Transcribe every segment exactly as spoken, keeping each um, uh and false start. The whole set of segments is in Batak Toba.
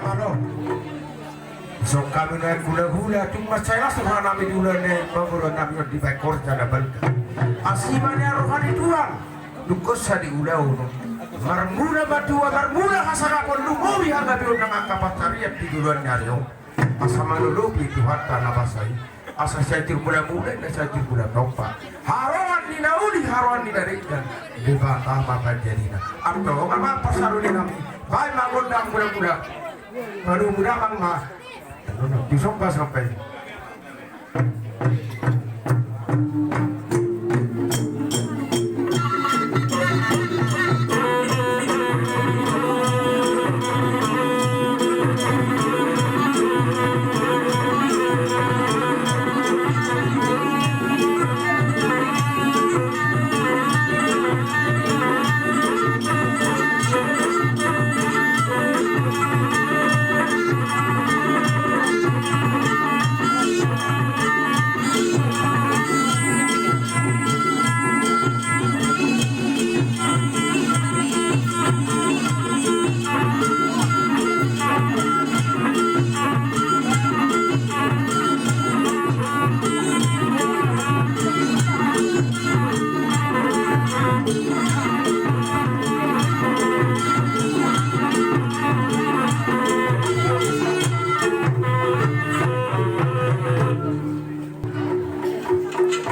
Malo. Songon hami na hulahula, tung mansai las roha nami di ulaon ni parboruon nami on dibahen horja na balga. Asi ma nian roha ni Tuhan, dung hosa di ulaon on. Marmula matua, marmula hasangapon, lumobi hagabeon nang angka pansarian di joloan ni ari on. Asa manolopi Tuhanta na basa i. Asa sai tir mulamula, na sai tir mula tompa. Haroan ni na uli, haroan ni na denggan. Debata ma panjadina. Antong ma parsarunami. Baen ma gondang mulamula. Manu mula mang ma. Disomba sampai.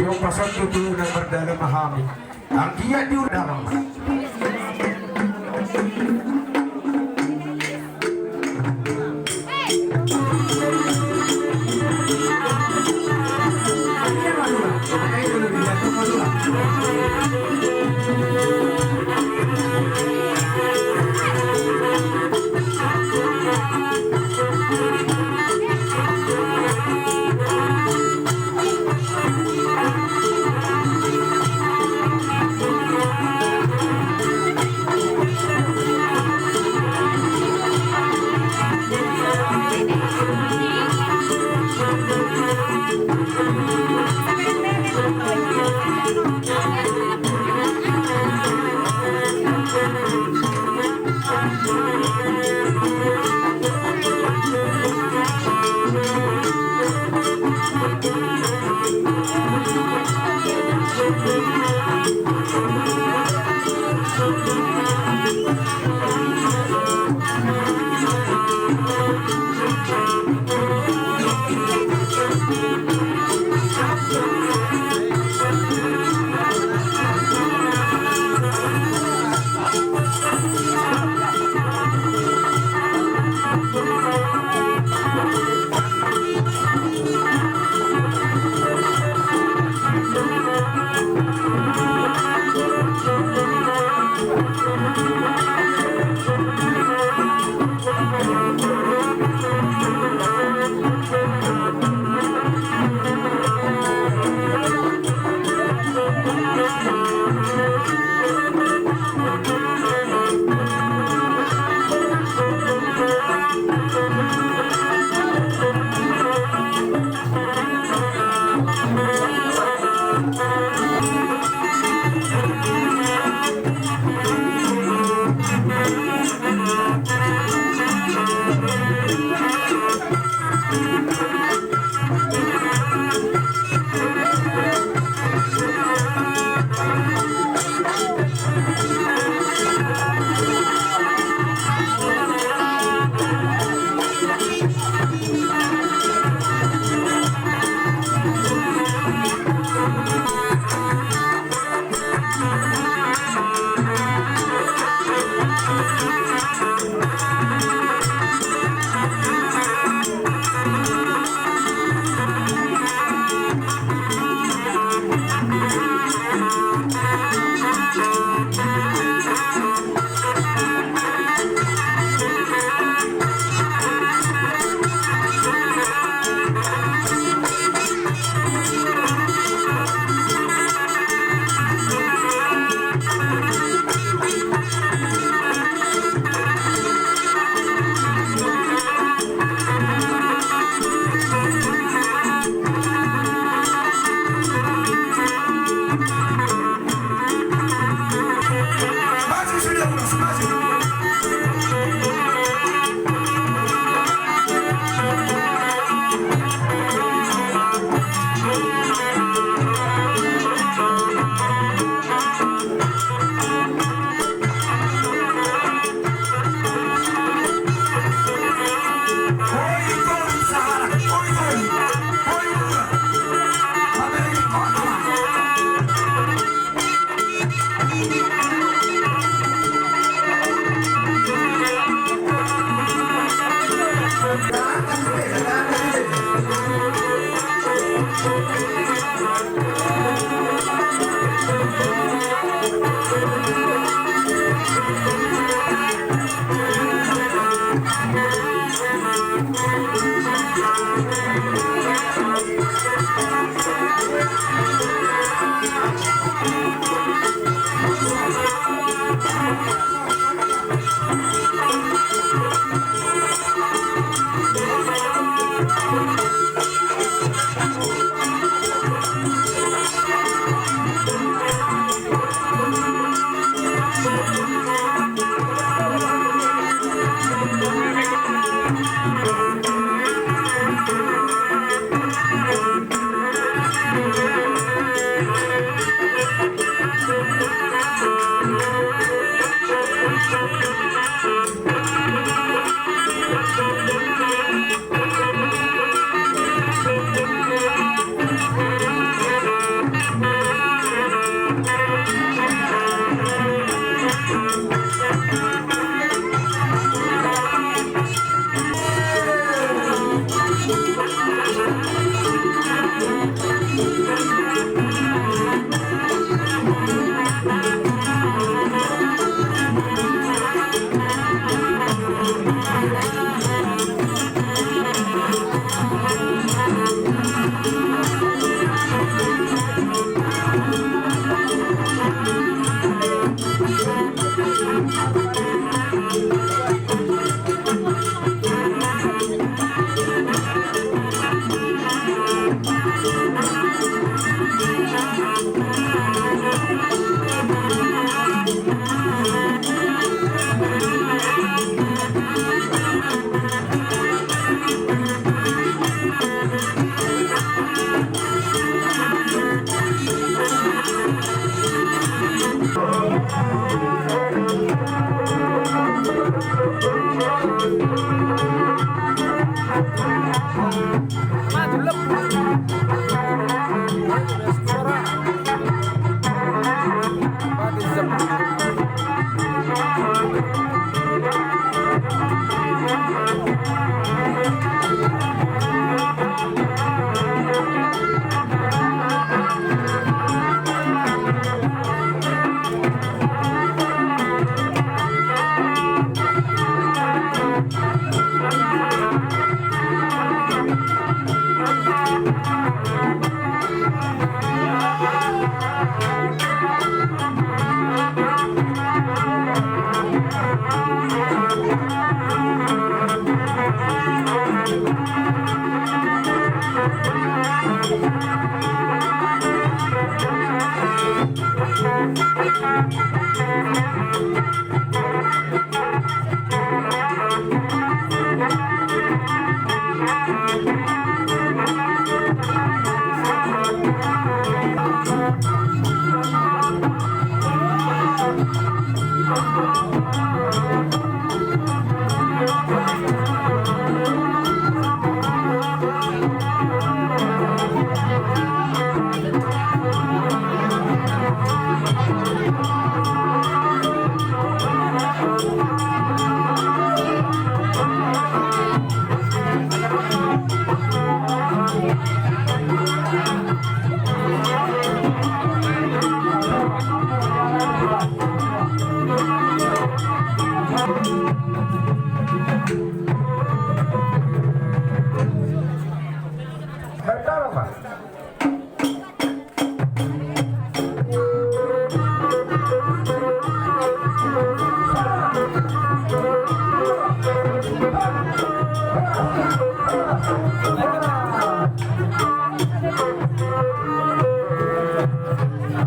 Yo, pasan tutu na mardalan ma hami. Anggiat diundang.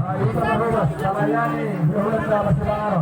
Ayo, kita bebas, kita layani, berhubungan sama si Bang Aro.